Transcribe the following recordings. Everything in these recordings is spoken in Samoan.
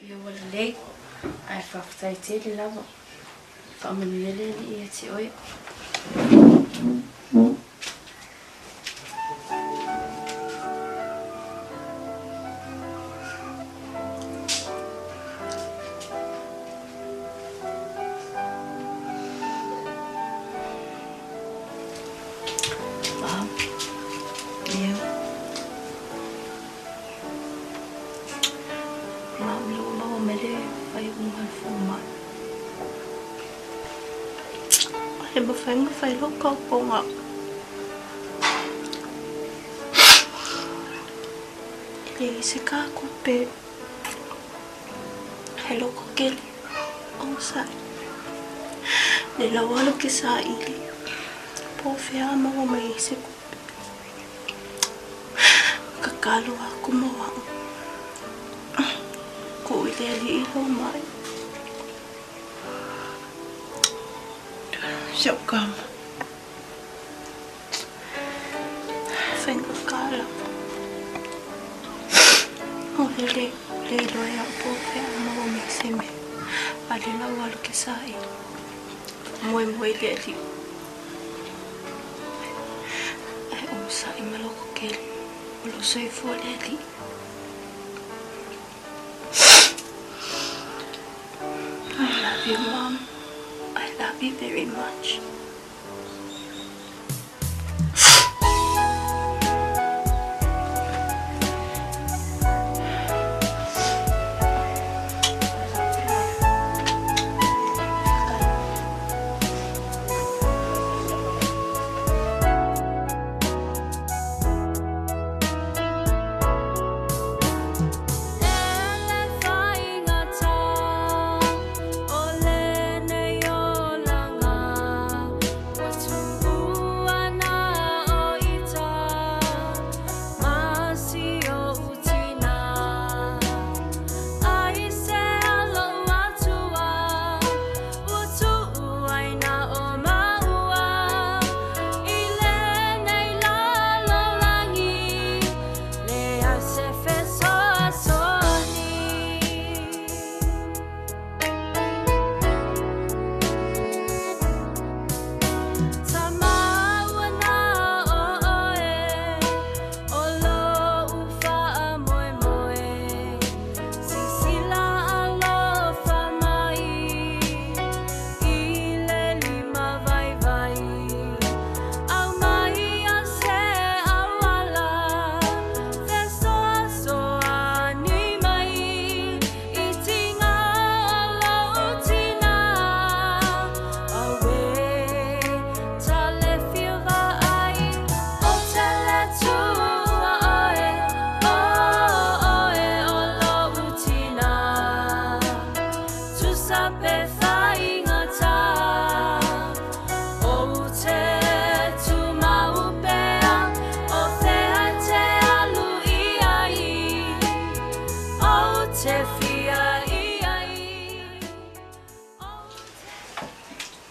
Ia ua lelei, ae faafetai tele lava. Faamanuia le Alii ia te oe. Mom, Leo. Mom, lea ua maua mai le faaiuga a le fomai. E mafai ona fai lou taotoga. E leai se ta tupe. He loko kele onosai. Le lau alu ke saili. Po o fea a maua mai ai se tupe. Tatalo aku mo au. Kuu i le alii lou mai. Si au kama. Faigata lava. O le le le iloa e au po o fea a maua mai se mea. A le lau alu ke saili. Moemoe i le alii. Ae onosai ma loko kele. O lo o soifua le alii. I love you, Mom. I love you very much.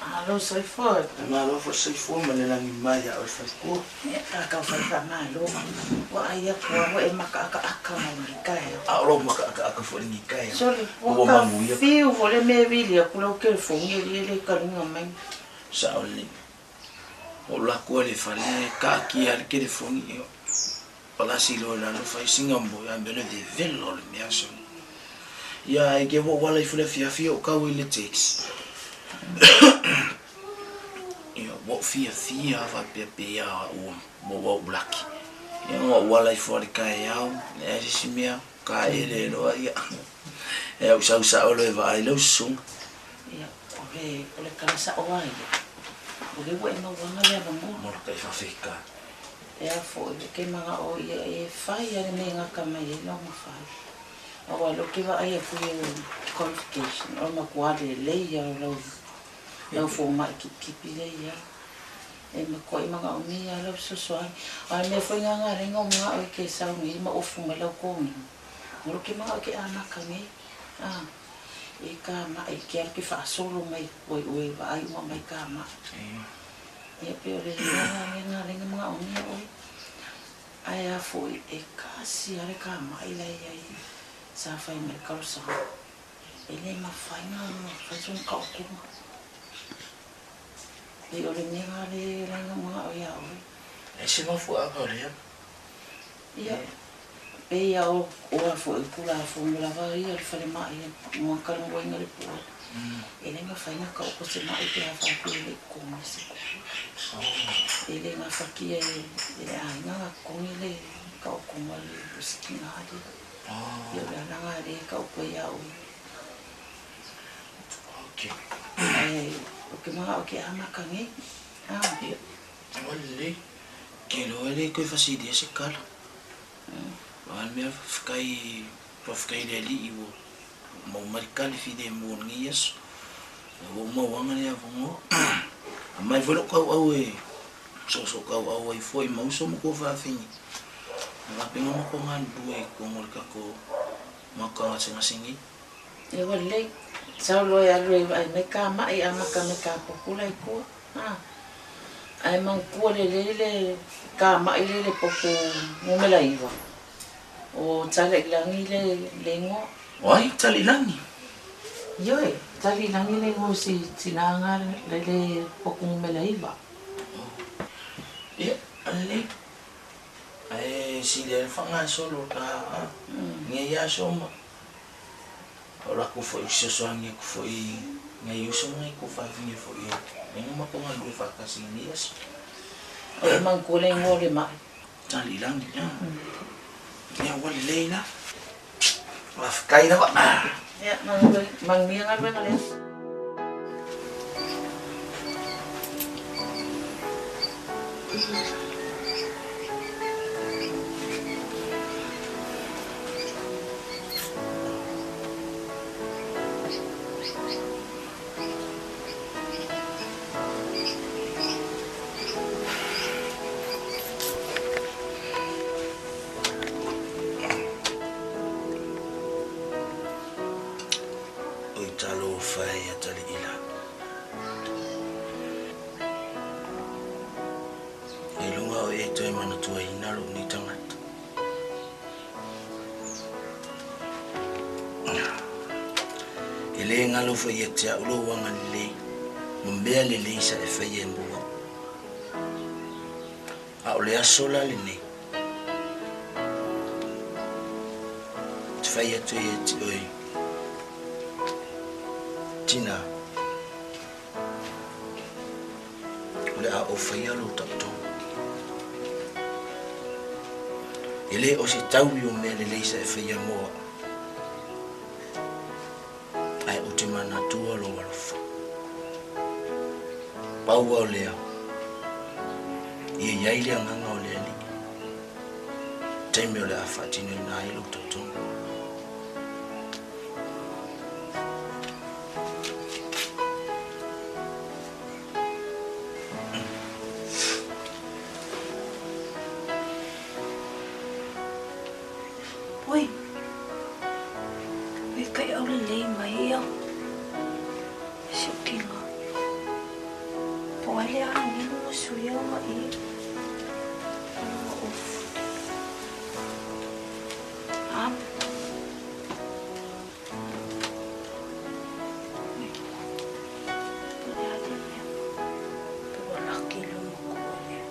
Malo soifua. Malo foi soifua ma le lagi mai ia oe faletua. Ia ta kau fai faamalo. Ua ai aku a ua e makaakaaka mai i taeao. A o lou makaakaaka foi i lenei taeao. Sole, ua Ua ka manuia. fiu foi le mea e vili aku lau telefoni e lie le kaluga mai. Sao lelei. Ua ou laku ai le fale kaakia ai le telefoni ia palasi loa i lalo fai singa mo ia mea le vevela o le mea sole. Ia ai ke ua ou ala ifo le afiafi ou kau i le taxi. Ia ua ou fiafia lava faapea pe ia ua maua ou laki. Ia ua ou ala ifo le taeao, leai se isi mea, taele loa ia. E au sau sao loa e vaai lau susuga. Ia, o le, o le tala sa'o a ia, o le ua e mauaga le avanoa. Mo le kai faafetai. E a foi, e ke mana'o ia e fai a le mea e gata mai ai lau mafai. Aua o lea ou te vaai atu i au qualification, o le matua lelei lava o lau, lau fomai kipikipi lea e i ai. E matuai manaomia lava lau fesoasoani. A o le mea foi lena na ala ai ona ou manao e te sau nei ma ofu mai lau togiga, o lea ou te manao e te amata nei, a, e kamaʻi, ke alu ke faasolo mai ua i oe vaai uma mai kamaʻi. Ia pei o le mea lena na ala ai ona manaomia oe. Ae a foi, e kasi lava le kamaʻi la e i ai. Sa fai ma le talosaga, e le mafai ona fai sona taotoga. Pei o le mea lena lea e ala ai ona ou manao ia oe. E se mafuaaga o lea. Ia, pei lava o a foi Tulafono lava ia a le falemai na talanoaina le pua, e le mafai ona taoto se mai pe a faapea e le i totogia se tupe. E le gafatia e le aiga ona totogi le taotoga o si tina lea. Ia o le ala lena lea e taoto ai ia oe. Ae ou te manao e te amata nei. Ia, ua lelei. Ke iloa e le toe fasilia se tala. O a le mea faafetai, faafetai i le Alii ua maua mai le tali filemu o lenei aso. Ua ou mauaga le avanoa. Aumai foi lou tauau e soosoo tauau ai foi ma uso ma tuafafine. E faapena ona matou galulue i totonu o le tatou maota gasegase nei. Ia ua lelei. Sau loa e alu e vaai mai ta mai amata mai ta potu la i tua. Ha. Ae manatua lelei le ta mai lea i le potu numera 9. O Taliilagi le le igoa. O ai Taliilagi? Ioe, Taliilagi le igoa o si tina na i le potu numera 9. Ia, lelei. Ae sili ai le faagasolo o ta nei aso ma o alu atu foi fesoasoani atu foi i nai uso ma nai tuafafine foi e lea na matou galulue faatasi i lenei aso. O le manatua le igoa o le mai. Taliilagi, ia. Ia ua lelei la. Faafetai lava. Ia, manuia galuega lea. Oi talofa e ia Taliila. I luga o e toe manatuaina lou nei tagata. E le galo foi ia te au lou agalelei ma mea lelei sa e faia e mo au. A o le aso la lenei, ou te fai atu ai ia te oe, Tina, o le a ou faia lou taotoga. E le o se taui o mea lelei sa e faia mo au, ae ou te manatua lou alofa. Pau lava o lea, ia i ai le agaga o le Alii, taimi o le a faatinoina ai lou taotoga. Oi, oi kai au lelei mai ia. Si o kinga. Po ai le ana nino mo suia ma i. Ano ma off. Am. Oi. Le a te mea. Pe ua laki lo makua lea.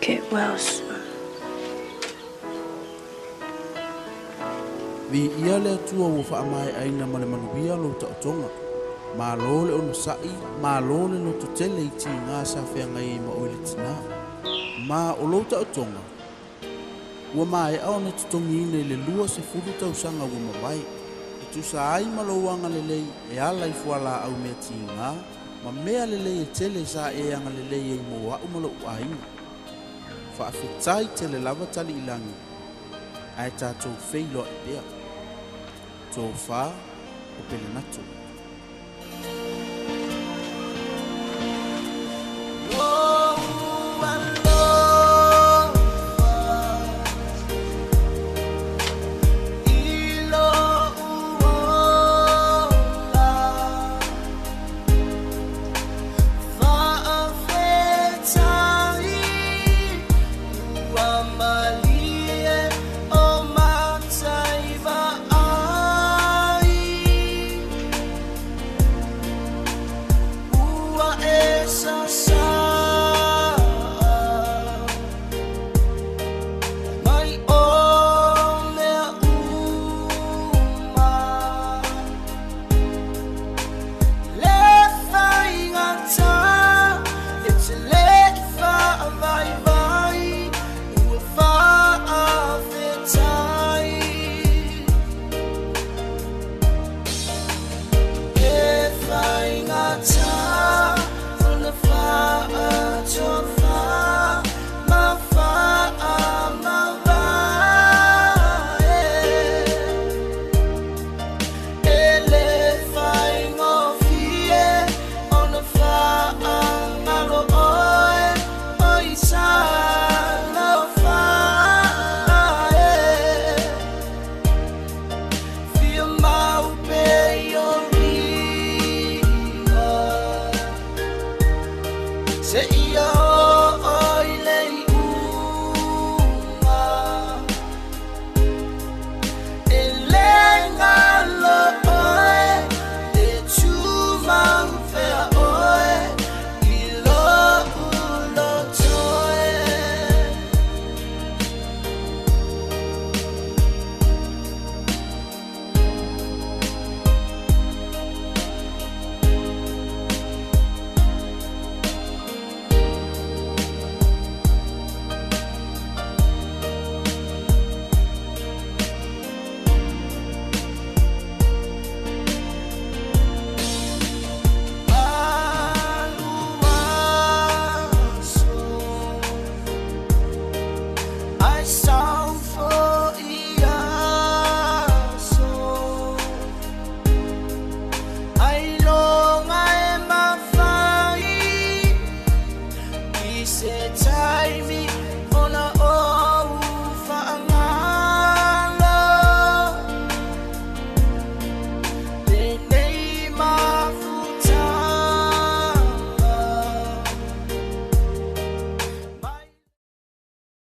Get well soon. Viia le Atua ua faamaeaina ma le manuia lou taotoga. Malo le onosai, malo le lototele i tiga sa feagai ai ma oe le tina. Ma o lou taotoga, ua maea ona totogiina i le 20 tausaga ua mavae, e tusa ai ma lou agalelei e ala i fualaau mea tiga ma mea lelei e tele sa e agalelei ai mo au ma lou aiga. Faafetai tele lava Taliilagi, ae tatou feiloai pea. Tofa o Pelenato.